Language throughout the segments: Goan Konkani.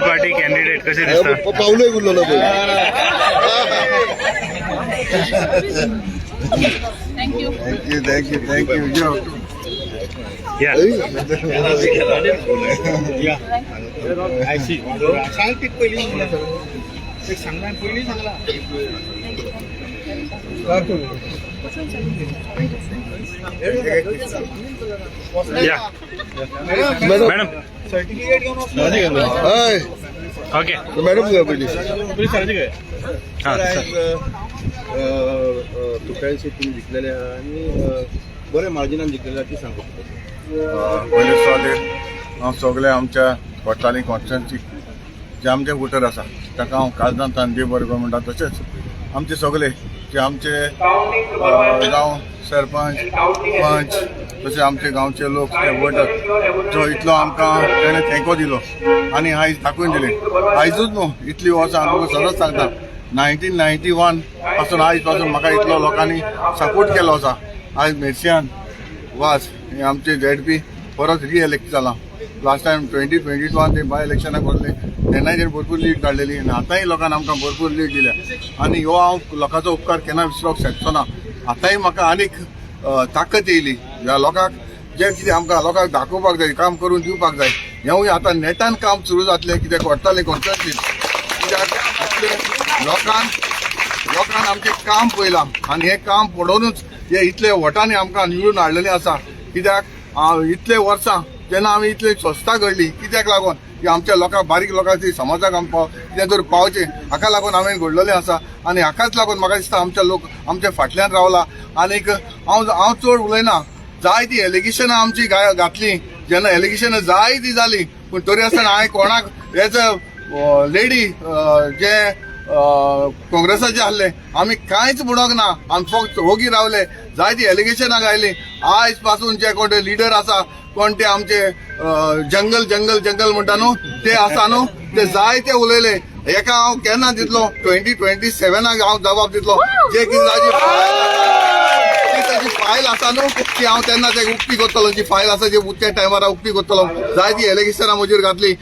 पार्टी कॅन्डिडेट कशें दिसता? पावलोय उरलेलो पळय. Thank you. Thank you, thank you, thank you. या. या मॅडम. हय. ओके. मॅडम पयली. हां. तुकाय सीट तुमी जिखलेले आहा आनी बऱ्या मार्जिनान जिखलेले आहा ती सांगू. पयले सुवातेर हांव सगळे आमच्या कोटाली कॉन्स्टिट्युन्सी जे आमचे वोटर आसा ताका हांव काळजांतल्यान देव बरें करूं म्हणटा. तशेंच आमचे सगळे जे आमचे गांव सरपंच, पंच, तशें आमचे गांवचे लोक, ते वोटर जो इतलो आमकां तेणें तेंको दिलो आनी आयज दाखोवन दिलें. आयजूच न्हू, इतली वर्सां हांव तुका सदांच सांगता, 1991 पासून आयज पासून म्हाका इतलो लोकांनी सपोर्ट केलो आसा. आयज मेर्शियान वास हे आमचे झेडपी परत रिएलेक्ट जाला. लास्ट टायम 2022 ते बाय इलेक्शनाक वतले तेन्नाय तेणी भरपूर लीड काडलेली आनी आतांय लोकांनी आमकां भरपूर लीड दिल्या आनी ह्यो हांव लोकांचो उपकार केन्ना विसरोंक शकचो ना. आतांय म्हाका आनीक ताकद येयली ह्या लोकांक जें कितें आमकां लोकांक दाखोवपाक जाय, काम करून दिवपाक जाय. हेंवूय आतां नेटान काम सुरू जातलें कित्याक कोरतालें कॉन्स्टिट्युन्सीन, कित्याक इतले लोकांक आमचें काम पळयलां आनी हें काम पळोवनूच हे इतले वोटांनी आमकां निवडून हाडलेलें आसा. कित्याक इतले वर्सां जेन्ना आमी इतली संस्था घडली कित्याक लागून की आमच्या लोकांक, बारीक लोकांची, समाजाक आमकां कितें तरी पावचें, हाका लागून हांवें घडलेलें आसा. आनी हाकाच लागून म्हाका दिसता आमचे लोक आमच्या फाटल्यान रावला. आनीक हांव चड उलयना. जायती एलिगेशनां आमची घातली जेन्ना, एलिगेशनां जायती जाली, पूण तरी आसतना हांवें कोणाक एज अ लेडी जे काँग्रेसाचे आहले, आमी कांयच म्हणोंक ना. आमी फक्त ओगी रावले. जायती एलिगेशनां घायली. आयज पासून जे कोण लिडर आसा, कोण ते आमचे जंगल जंगल जंगल म्हणटा न्हू, ते आसा न्हू, ते जायते उलयले. हेका हांव केन्ना दितलो? 2027 हांव जबाब दितलो. जे कितें ताजी ती ताजी फायल आसा न्हू, ती हांव तेन्ना ते उक्ती करतलो. जी फायल आसा जी त्या टायमार उक्ती करतलो. जायती एलिगेशनां म्हजेर घातली.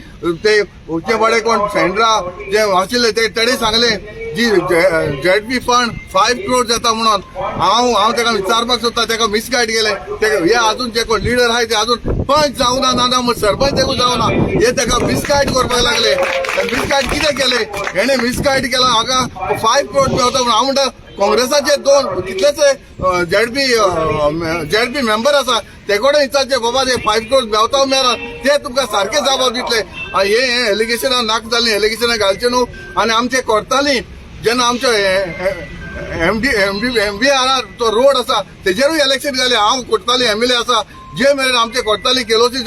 ते ते बडे कोण सेंड्रा जे आशिल्ले ते तेणे सांगले जी झेडपी फंड 5 क्रोड जाता म्हणून. हांव ताका विचारपाक सोदता, ताका मिसगायड केले ते. हे अजून जे कोण लिडर आहाय ते अजून पंच जावना ना ना सरपंच देखून जावना, हे ताका मिसगायड करपाक लागले. मिसगायड कितें केले हेणे? मिसगायड केला हाका 5 क्रोड मेवता म्हणून. हांव म्हणटा, काँग्रेसाचे दोन कितलेचे झेडपी मेंबर आसा, ते कडेन विचारचे, बाबा ते 5 क्रोड मेवता मेळना? ते तुमकां सारके जबाब दितले. हे हे एलिगेशनां नाका जालीं, एलिगेशनां घालचे न्हू. आनी आमचे करताली जेन्ना आमचे एमडी एमबी एमबी आर तो रोड आसा तेजेरूय इलेक्शन घालें. हांव कोटताली एमएलए आसा जे मेरेन आमचे कोटताली केलोसी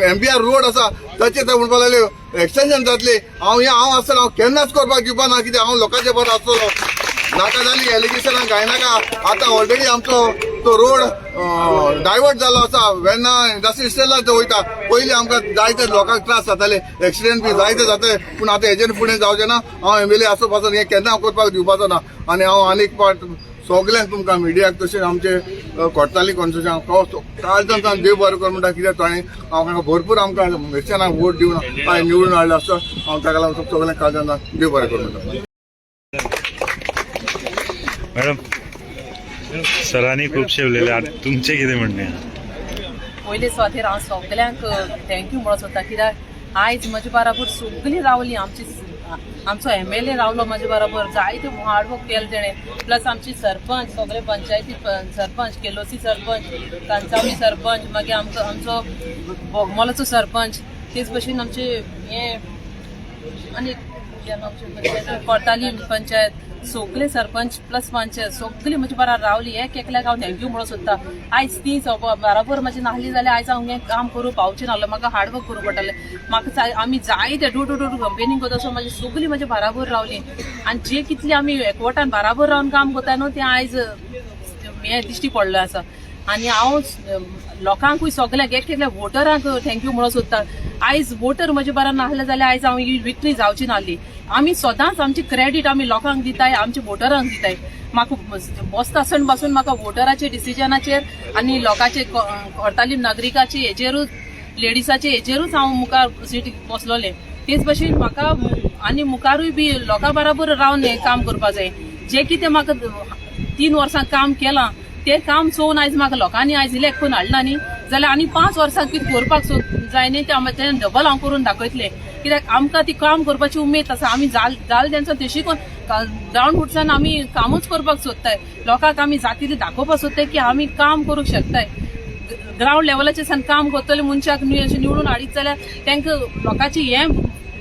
एमबीआर रोड आसा ताचे ते म्हणपाक लागले एक्सटेन्शन जातली. हांव हें हांव आसतना हांव केन्नाच करपाक दिवपा ना, कित्याक हांव लोकांचे बरो आसतलो. नाका जाली एलिगेशनां घायनाका. आतां ऑलरेडी आमचो तो रोड डायवर्ट जालो आसा, वेर्ना इंडस्ट्री इस्टेटला तो वयता. पयलीं आमकां जायते लोकांक त्रास जाताले, एक्सिडेंट बी जायते जाताले, पूण आतां हेजेर फुडें जावचें ना. हांव एमएलए आसो पासून हें केन्ना हांव करपाक दिवपाचो ना. आनी हांव आनीक पाट सगल्यांक तुमकां मिडियाक, तशेंच आमचे कोटताली कॉन्स्टिट्युशन काळजांत देव बरें कर म्हणटा, कित्याक ताणें हांव भरपूर आमकां मिरच्यानाक वोट दिवन हांवें निवडून हाडलो आसता. हांव ताका लागून सगल्यांक काळजांत देव बरें कर म्हणटा. मॅडम, सरांनी खूबशे उलयले, आतां तुमचें कितें म्हणणें आहा? पयले सुवातेर हांव सगल्यांक thank you म्हणत सोदता, कित्याक आयज म्हजे बराबर सगळीं रावली. आमची आमचो एमएलए रावलो म्हजे बरोबर, जायते हार्डवर्क केलें तेणें. प्लस आमची सरपंच, सगळे पंचायती सरपंच, केलोसी सरपंच, कांचावली सरपंच, मागीर आमचो आमचो बोगमोलाचो सरपंच, तेच भशेन आमचे हे आनी आमचे कोर्ताली पंचायत, सगळे सरपंच प्लस पंचायत सगळी म्हजे बराबर रावली. एक एकल्याक हांव thank you म्हणूंक सोदता. आयज ती बराबर म्हजी नासली जाल्यार आयज हांव हें काम करूंक पावचें नासलें. म्हाका हार्डवर्क करूंक पडटलें. म्हाका आमी जायते डोर टू डोर कंपेनींग करता सो म्हाजी सगळी म्हजे बराबर रावली. आनी जे कितले आमी एकवटान बराबर रावन काम करता न्हू, तें आयज हें दिश्टी पडलें आसा. आनी हांव लोकांकूय सगल्यांक, एक एकल्या वोटरांक thank you म्हणूंक सोदता. आयज वोटर म्हजे बराबर नासले जाल्यार आयज हांव ही विक्ट्री जावची नासली. आमी सदांच आमची क्रेडीट आमी लोकांक दिताय, आमच्या वोटरांक दिताय. म्हाका बसता आसन पासून म्हाका वोटराचे डिसिजनाचेर आनी लोकांचे, कोर्ताली नागरिकाचे हेजेरूच, लेडिसाचे हेजेरूच हांव मुखार सीट बसलोलें. तेच भशेन म्हाका आनी मुखारूय बी लोकां बराबर रावन हें काम करपा जाय. जें कितें म्हाका 3 वर्सां काम केलां तें काम चोवन आयज म्हाका लोकांनी आयज इलेक्ट करून हाडला न्ही, जाल्यार आनी 5 वर्सां कितें करपाक जाय न्ही, तें तें डबल हांव करून दाखयतलें. कित्याक आमकां ती काम करपाची उमेद आसा. आमी जाल जाल तेंचो तशी करून ग्रावंड फुटसान आमी कामूच करपाक सोदताय. लोकांक आमी जाती दाखोवपाक सोदताय की आमी काम करूंक शकताय. ग्रावंड लेवलाचेर सान काम करतले मनशाक न्हय अशें निवडून हाडीत जाल्यार तांकां लोकांची हें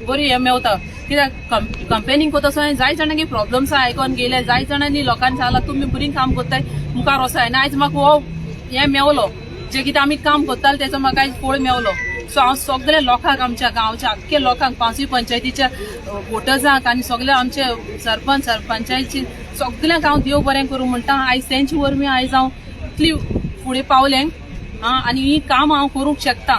बरी हें मेवता. कित्याक कंपेनींग करता आसतना जाय जाणांकी प्रॉब्लम्स आयकोन गेले, जाय जाणांनी लोकांनी सांगलां तुमी बरी काम करताय, मुखार वचाय. आनी आयज म्हाका हो हें मेवलो, जें कितें आमी काम करताले तेजो म्हाका आयज फळ मेवलो. सो हांव सगल्या लोकांक, आमच्या गांवच्या आख्ख्या लोकांक, पांचूय पंचायतीच्या वोटर्सांक आनी सगल्या आमचे सरपंच सरपंचायती सगल्यांक हांव देव बरें करूं म्हणटा. आयज तेंचे वरवीं आयज हांव इतली फुडें पावलें आं आनी ही काम हांव करूंक शकता.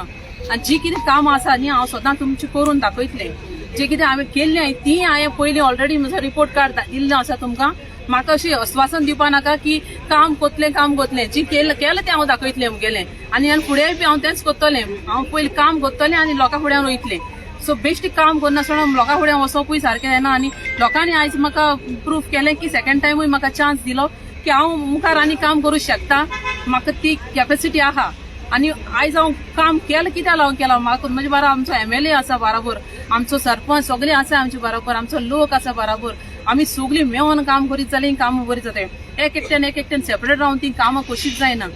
आनी जी कितें कामां आसा न्ही, हांव सदां तुमची करून दाखयतलें. जे कितें हांवें केल्लें ती हांवें पयलीं ऑलरेडी म्हजो रिपोर्ट कार्ड दिल्लो आसा तुमकां. म्हाका अशें आस्वासन दिवपा नाका की काम कोतलें, काम कोतलें. जी केलें केलें तें हांव दाखयतलें म्हगेलें आनी ह्यान फुडें बी हांव तेंच करतलें. हांव पयलीं काम करतलें आनी लोकां फुड्यान वयतलें. सो बेश्टें काम करनासतना लोकां फुड्यान वचपूय सारकें जायना. आनी लोकांनी आयज म्हाका प्रूफ केलें की सेकंड टायमूय म्हाका चान्स दिलो की हांव मुखार आनी काम करूं शकता, म्हाका ती कॅपेसिटी आहा. आनी आयज हांव काम केलें कित्याक लागून केलां? म्हाका म्हजे बारा आमचो एमएलए आसा बराबर, आमचो सरपंच सगळे आसा आमचे बराबर, आमचो लोक आसा बराबर. आमी सगळीं मेळोन काम करीत जाल्यार कामां बरीं जाताय. एक एकट्यान एक एकट्यान सेपरेट रावन ती कामां कशींच जायना.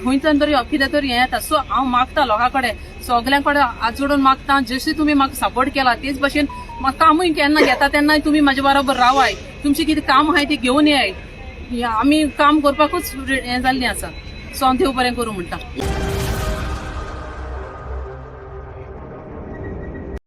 खंयच्यान तरी कितें तरी हें येता. सो हांव मागता लोकां कडेन, सगल्यां कडेन हात जोडून मागता, जशें तुमी म्हाका सपोर्ट केला तेच भशेन म्हाका कामूय केन्ना घेता तेन्नाय तुमी म्हाजे बरोबर रावाय. तुमची कितें काम आहाय ती घेवन येयाय. आमी काम करपाकूच हें जाल्लीं आसा. सो हांव देव बरें करूं म्हणटा.